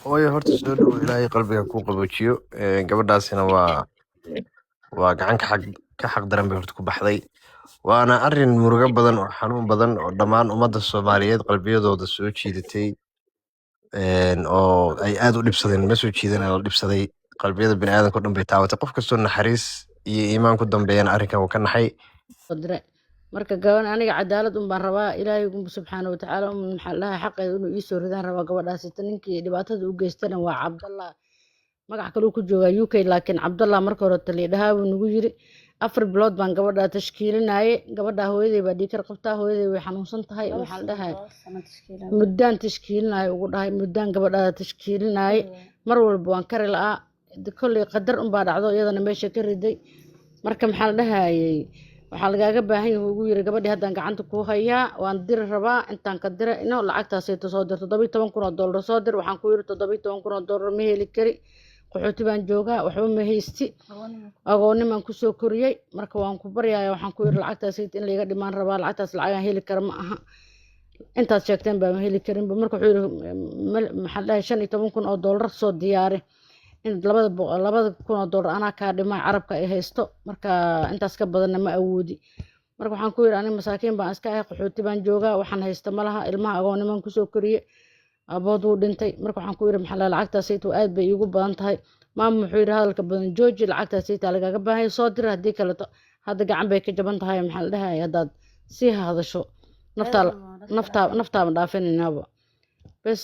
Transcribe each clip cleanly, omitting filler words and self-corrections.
Hooyo, horta soo dhowo, Ilaahay qalbiga kuu qaboojiyo. Gabadhaasina waa gacan ka xaq daran bay horta ku baxday, waana arrin murugo badan oo xanuun badan oo dhammaan ummadda Soomaaliyeed qalbiyadooda soo jiidatay, oo ay aad u dhibsadeen. Ma soo jiidan, la dhibsaday. Qalbiyada bini'aadanka o dhan bay taabatay. Qof kastoo naxariis iyo iimaan ku dambeeyana arrinkan wuu ka naxay. Dire marka gaban, aniga cadaalad un baan rabaa. Ilaahay subxaana watacaala un, maxaa la dhahaa, xaqeeda inuu iisoo ridaan rabaa gabadhaasita. Ninkii dhibaatada u geystana waa Cabdallah, magac kaluu ku joogaa UK, laakiin Cabdallah marka hore taliidhahaa buu nagu yiri. 4 bilood baan gabadhaa tashkiilinaye. Gabadhaa hooyaday baa dhiikar qabtaa, hooyaday way xanuunsan tahay. Maxaa la dhahay, muddaan tashkiilinaye ugu dhahay, muddaan gabadhaada tashkiilinaye, mar walba waan kari la'aa. Kolley qadar unbaa dhacdo, iyadana meesha ka riday. Marka maxaa la dhahayey, waxaa lagaaga baahan yahay, ugu yiri, gabadhii haddaan gacanta kuu hayaa, waan diri rabaa. Intaan ka dira ino lacagtaasayto soo dir, $17,000 soo dir. Waxaan ku yiri, $17,000 ma heli kari, qaxooti baan joogaa, waxba ma haysti, agoonimaan kusoo koriyey. Marka waan ku baryaaya, waxaan ku yiri, lacagtaasayto in layga dhimaan rabaa, lacagtaas lacagaan heli kara ma aha, intaad sheegteen baa ma heli karinba. Marka wuxuu yiri, maxaa la dhahay, $15,000 soo diyaari, in 2,000 anaa kaa dhimay, carabka ay haysto. Marka intaas ka badanna ma awoodi. Marka waxaan ku yiri, aniga masaakiin baan iska ahay, qaxooti baan joogaa, waxaan haysta ma laha, ilmaha agoonimaan kusoo koriye, abood wuu dhintay. Marka waxaan ku yiri, maxaa la, lacagtaasayto aad bay iigu badan tahay. Maama, wuxuu yiri, hadalka badan jooji, lacagtaasayta lagaaga baahan soo dir, haddii kaleto hadda gacan bay ka jaban tahay. Maxaa la dhahay, haddaad sii hadasho naftaa naftaa naftaaba dhaafinaynaaba. Bes,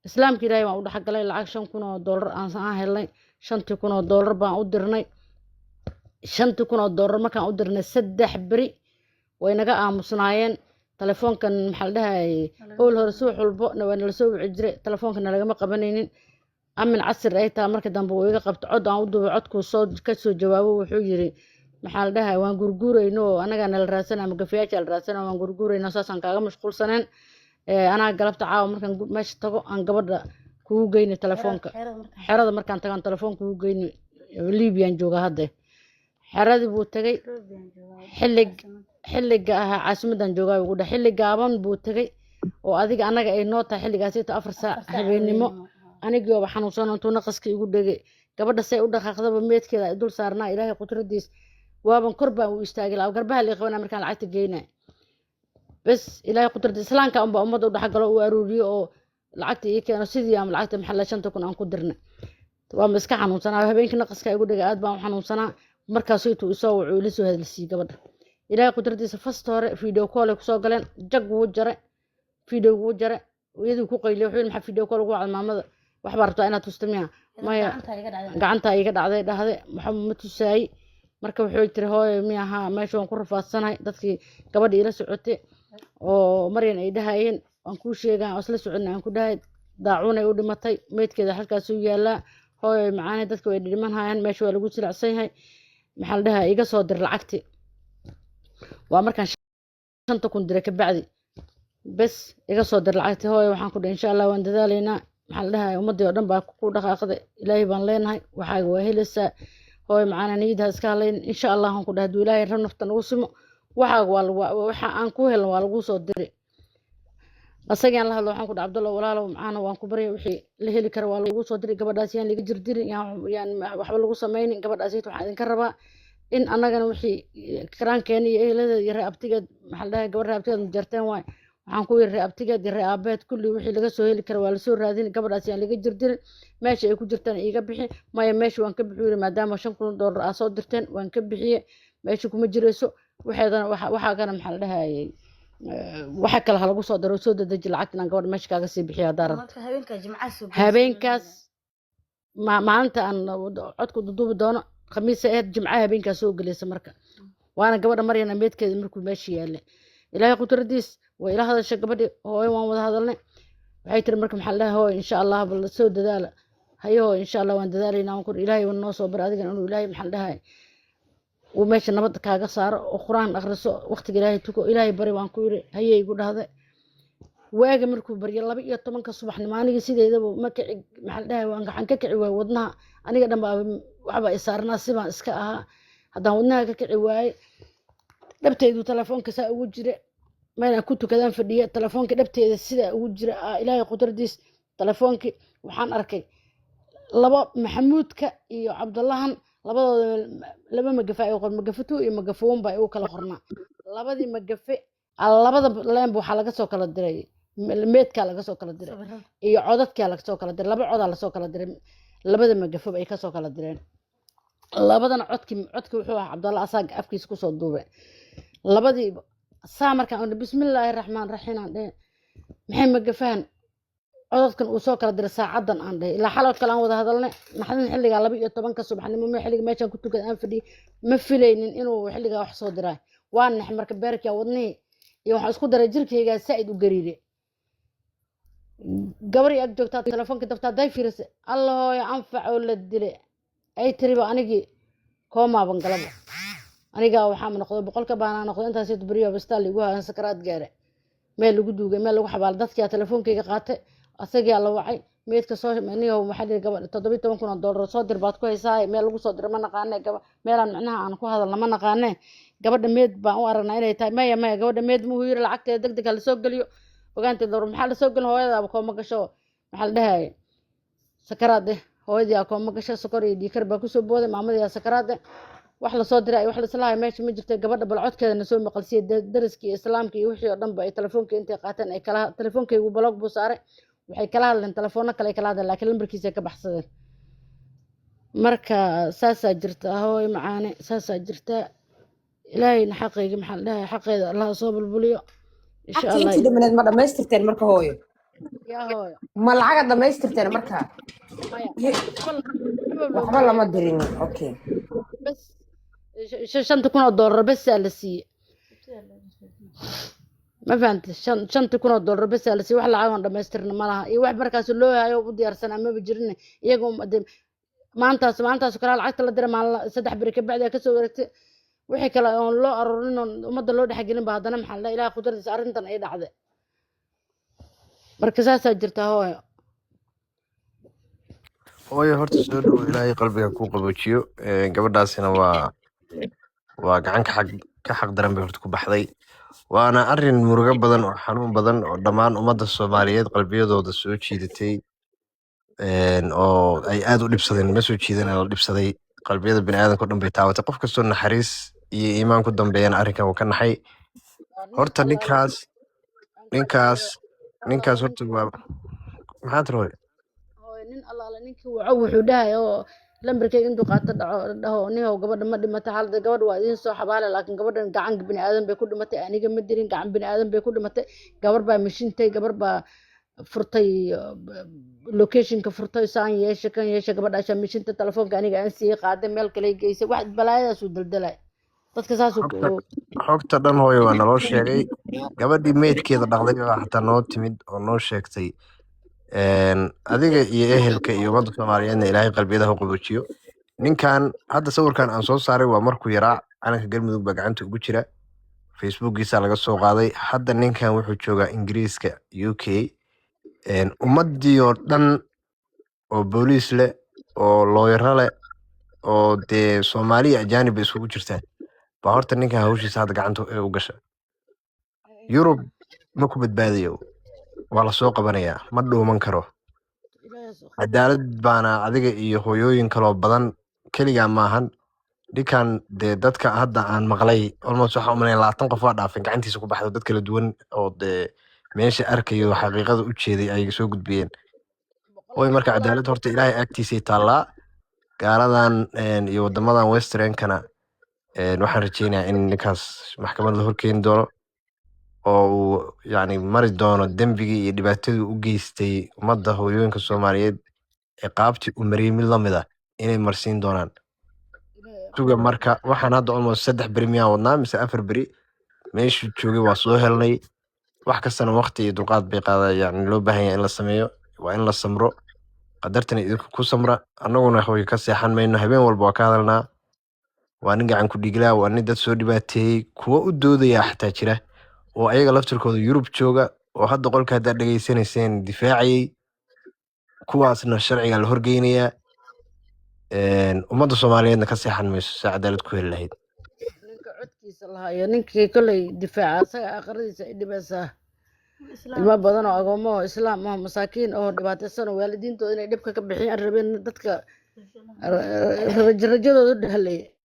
islaamka Ilaahay waan u dhexgalay. Lacag $5,000 aan helnay, $5,000 baan u dirnay. $5,000 markaan u dirnay, 3 beri way naga aamusnaayeen. Telefoonkan, maxaa la dhahayay, owl hore subax walbo waa nala soo wici jiray, telefoonka nalagama qabanaynin. Amin casir ay tahay, marka dambe uu iga qabto, cod aan u duubay, codkuu soo kasoo jawaabo. Wuxuu yiri, maxaa la dhahay, waan gurguurayno oo anagaa nala raadsana ama gafayaasha la raadsana, waan gurguurayno, saasaan kaaga mashquulsaneen. Anaa galabta caawa markaan meesha tago aan gabadha kugu geyni telefoonka. Xerada markaan tagaan telefoon kugu geyni, Libyaan joogaa hadde. Xeradii buu tagay, xillig xilliga ahaa, caasimadan joogaa ugu dheh. Xilli gaaban buu tagay oo adiga anaga ay noo tahay xilligaasito 4 saac habeenimo. Anigii ooba xanuunsan, intuu naqaska igu dhegay, gabadha say u dhaqaaqdaba meedkeeda ay dul saarnaa. Ilaahay qudradiis, waaban kor baan u istaagay laa, garbaha lii qabanaa markaan lacagta geynay. Bes, Ilaahay qudradiis, islaamka unbaa ummadda u dhexgalo, u aruuriyo oo lacagta ii keeno. Sidii aan lacagta, maxaa la, 5,000 aan ku dirnay, waama iska xanuunsanaa. Habeenkii naqaska igu dhegay, aad baan u xanuunsanaa. Markaasuu intuu isoo wuxuu ila soo hadalsiiyey gabadha. Ilaahay qudradiisa, fasta hore video call ay kusoo galeen, jag wuu jaray, video wuu jaray, iyaduu ku qayliyay. Wuxuu yidhi, maxaa video call ugu wacday maamada? Waxbaa rabtaa inaad tusto miya? Maya, gacantaa iga dhacday dhahde, waxba ma tusaayey. Marka wuxuu tiri, hooyo miya haa, meesha waan ku rafaadsanahay. Dadkii gabadha ila socotay oo Maryan ay dhahayeen, waan kuu sheegaa, oo isla soconnay, aan ku dhahay daacuunay u dhimatay, meydkeeda halkaasuu yaalaa. Hooyo macaanay, dadka way dhiman hayaan, meesha waa lagu silacsan yahay. Maxaa la dhahaa, iga soo dir lacagti. Waa markaan 5,000 diray kabacdi. Bes, iga soo dir lacagti hooyo. Waxaan ku dhahay, insha Allah waan dadaalaynaa. Maxaa la dhahay, ummadii oo dhan baa ku dhaqaaqday, Ilaahay baan leenahay, waxaaga waa helaysaa. Hooyo macaana, niyadda ha iska hadlayn. Insha Allah, aan ku dhahay, hadduu Ilaahay rab nafta nagu simo, waxaaga waa lagu, waxa aan ku helno waa laguu soo diri. Asagaan la hadlo, waxaan ku dhahay, Cabdallah walaalow macaana, waan ku baryay, wixii la heli kara waa lagu soo diri. Gabadhaas yaan laga jirdirin, yaan waxba lagu samaynin gabadhaas. Waxaan idinka rabaa in annagana wixii karaankeena iyo eheladeed iyo ree abtigeed, maxaa la dhahay, gabadh ree abtigeed ma jarteen waay. Waxaan ku yiri, ree abtigeed iyo ree aabeed kulli wixii laga soo heli kara waa lasoo raadin. Gabadhaas yaan laga jirdirin, meesha ay ku jirtaan iiga bixi. Maya, meesha waan ka bixi yiri, maadaama $5,000 aa soo dirteen, waan ka bixiye, meesha kuma jirayso. Waxeedana waxaa kana, maxaa la dhahayay, waxa kale ha lagu soo daro, soo dedeji lacagta inaan gabadha meesha kaaga sii bixiyo haddaa rabto. Marka habeenka Jimcaha soo Habeenkaas maalinta aan codku duduubi doono Khamiisa ahayd, Jimcaha habeenkaas soo gelaysa. Marka waana gabadha Maryana meedkeeda markuu meesha yaallay, Ilaahay qudradiis, way ila hadashay gabadhi. Hooyo, waan wada hadalnay. Waxay tiri, marka maxaa la dhahay, hooyo insha Allah bal soo dadaala. Haye hooyo, insha Allah waan dadaalaynaa. Waan kur Ilaahay noo soo bar adigan inuu Ilaahay, maxaa la dhahay, uu meesha nabad kaaga saaro, oo Qur-aan akhriso, waqtiga Ilaahay tuko, Ilaahay bari, waan ku yiri. Haye igu dhahday. Waaga markuu baryo, 12-ka subaxnimo, aniga sideedaba ma kici, maxaa la dhahay, waan gacan ka kici waayey wadnaha. Aniga dhan baa waxbaa isaarnaa, sibaan iska ahaa. Haddaan wadnaha ka kici waayey, dhabtaydu telefoonka saa ugu jira, meelaan ku tukadaan fadhiya, telefoonka dhabteeda sidaa ugu jira. Ilaahay qudradiis, telefoonkii Waxaan arkay laba, Maxamuudka iyo Cabdullahan, labadooda laba magafe ay qor, magafe 2 iyo magafe 1 baa igu kala qornaa. Labadii magafe labada leenba waxaa laga soo kala diray meedkaa laga soo kala diray iyo codadkaa laga soo kala diray. Laba codaa lasoo kala diray, labada magafo ay kasoo kala direen. Labadana codki wuxuu ahaa Cabdalla asaaga afkiisa kusoo duubay. Labadii saa markaan bismillaahi raxmaan raxiim aan dhehe, maxay magafahan codadkan uu soo kala diray saacadan aan dhehe, ilaa xaloo kale aan wada hadalnay. Naxdin, xilligaa 12-ka subaxnimo me xilliga meeshaan ku tukada aan fadhiyay, ma filaynin inuu xilligaa wax soo diray. Waa nax marka, beerkaa, wadnihii iyo waxaan isku daray jirkaygaa saa'id u gariire. Gabarii ag joogtaa telefoonka dabta hadday fiirisay, "Alla hooyo, Anfac oo la dilay," ay tiriba, anigii koomaaban galaba. Anigaa waxaa noqday boqolka baanaa noqday. Intaas beriyo bastaal igu hayan, sakaraad gaare, meel lagu duugay, meel lagu xabaalay. Dadkiyaa telefoonkayga qaatay, asagiyaa la wacay. Meedka soo niyo waxaa dhihi gabadh $17,000 soo dir baad ku haysaa, meel lagu soo dira ma naqaane, gaba meelaan micnaha aan ku hadalna ma naqaane. Gabadha meed baan u aragnaa inay tahay. Maya, maya, gabadha meed muhu yiri, lacagteeda deg deg ha lasoo geliyo. Ogaanteed door maxaa lasoo gelin? Hooyadaaba kooma gasho, maxaa la dhahayay, sakaraad eh. Hooyadii aa kooma gasho, sokor iyo dhiikar baa kusoo booday, maamadii aa sakaraad eh. Wax lasoo diray, wax laislahay meesha ma jirto. Gabadha bal codkeeda nasoo maqalsiiya. Dariskii iyo islaamka iyo wixii oo dhan ba ay telefoonka intay qaateen ay kala, telefoonkaygu block buu saaray, waxay kala hadleen telefoonno kale ay kala hadleen, laakiin lambarkiisa ka baxsadeen. Marka saasaa jirta, hooy macaane, saasaa jirta. Ilaahayna xaqayga, maxaa la dhahay, xaqeeda Allah soo bulbuliyo insha Lacagtii Allah. intii dhamaneed ma dhammaystirteen marka, hooyo? Yaa hooyo? Ma lacaga dhammaystirteen marka? Maya, waxba Waxba lama dirin, okay. Bas $5,000 bes aa la siiyey, ma fahantay? $5,000 bes aa la siiyey. Wax lacag oon dhamaystirna ma laha iyo wax markaas loo hayo u diyaarsanaa maba jirin. Iyaga dee maantaas kale lacagta la diray, maalin 3 beri ka bacdi aa kasoo wareegtay. Wixii kale oon loo aruurin oon ummadda loo dhexgelin ba haddana, maxaa la, Ilaah qudradiisa, arrintan ay dhacday. Marka saasaa jirta, hooyo. Hooyo, horta soo dhowo, Ilaahay qalbiga kuu qaboojiyo. Gabadhaasina waa gacan ka xaq daran bay horta ku baxday, waana arrin murugo badan oo xanuun badan oo dhammaan ummadda Soomaaliyeed qalbiyadooda soo jiidatay, oo ay aad u dhibsadeen. Ma soo jiidan, la dhibsaday, qalbiyada bini'aadanka o dhan bay taabatay. Qof kastoo naxariis iyo iimaan ku dambeeyana arrinkan wuu ka naxay. Horta ninkaas horta waa, maxaa tiri, hooyo? Hooyo, nin allaale ninkii waco wuxuu dhahay oo lambarkayga intuu qaato dhaco dhaho, "Nihow, gabadha ma dhimatay?" Halda gabadha waa idiin soo xabaale, laakiin gabadhan gacan bini aadan bay ku dhimatay. Aniga ma dirin, gacan bini aadan bay ku dhimatay. Gabar baa mishintay, gabar baa furtay locationka furtay, saan yeesha, kan yeesha, gabadhaashaa mishinta, telefoonka aniga aan siiyey qaaday, meel kale geysay. Wax balaayadaasuu daldalay dadka saasuu Xogta dhan, hooyo, waa naloo sheegay. Gabadhii meydkeeda dhaqday baa xataa noo timid oo noo sheegtay. Adiga iyo ehelka iyo ummadda Soomaaliyeedna Ilaahay qalbiyadaha u qaboojiyo. Ninkan hadda sawirkan aan soo saaray waa markuu yaraa, calanka Galmudug baa gacanta ugu jira, Facebookiisa laga soo qaaday. Hadda ninkan wuxuu joogaa Ingiriiska, UK. Ummadii oo dhan oo booliis leh oo looyaro leh oo dee Soomaaliya ajaanib bay isugu jirtaa baa horta ninkan hawshiisa hadda gacanta u gasha. Yurub ma ku badbaadayo, waa lasoo qabanayaa, ma dhuuman karo. Cadaalad baana adiga iyo hooyooyin kaloo badan, keligaa maahan. Ninkan dee dadka hadda aan maqlay almost waxaan u malaya 20 qof waa dhaafeen gacantiisa ku baxdo, dad kala duwan oo dee meesha arkayo, xaqiiqada u jeeday ay soo gudbiyeen. Hooy, marka cadaalad horta Ilaahay agtiisay taallaa. Gaaladan iyo wadamadan westernkana waxaan rajeynayaa in ninkaas maxkamad la horkeeni doono oo uu yacni mari doono dembigii iyo dhibaatadii u geystay ummadda hooyooyinka Soomaaliyeed. Ciqaabtii uu mariyey mid lamid ah inay marsiin doonaan suga. Marka waxaan hadda almost 3 beri miyaan wadnaa mise 4 beri, meeshuu joogay waa soo helnay. Wax kastana waqti iyo dulqaad bay qaada, yani loo baahan yahay in la sameeyo. Waa in la samro, qadartana idinku ku samra. Annaguna hooyo ka seexan mayno, habeen walba waa ka hadalnaa. Waa nin gacan ku dhiiglaa, waa nin dad soo dhibaateeyey. Kuwo u doodaya xataa jira oo ayaga laftirkooda Yurub jooga oo hadda qolka haddaad dhegaysanayseen difaacayay. Kuwaasna sharciga la horgeynayaa. Ummadda Soomaaliyeedna ka seexan mayso saa cadaalad ku heli lahayd. Ninka codkiisa lahaa iyo ninkii kolley difaaca asaga aakhiradiisa ay dhibaysaa. Ilmo badan oo agoomo oo islaam oo masaakiin oo dhibaataysan oo waalidiintooda inay dhibka ka bixiyaan rabeen, dadka rajadooda u dhahaleeyay.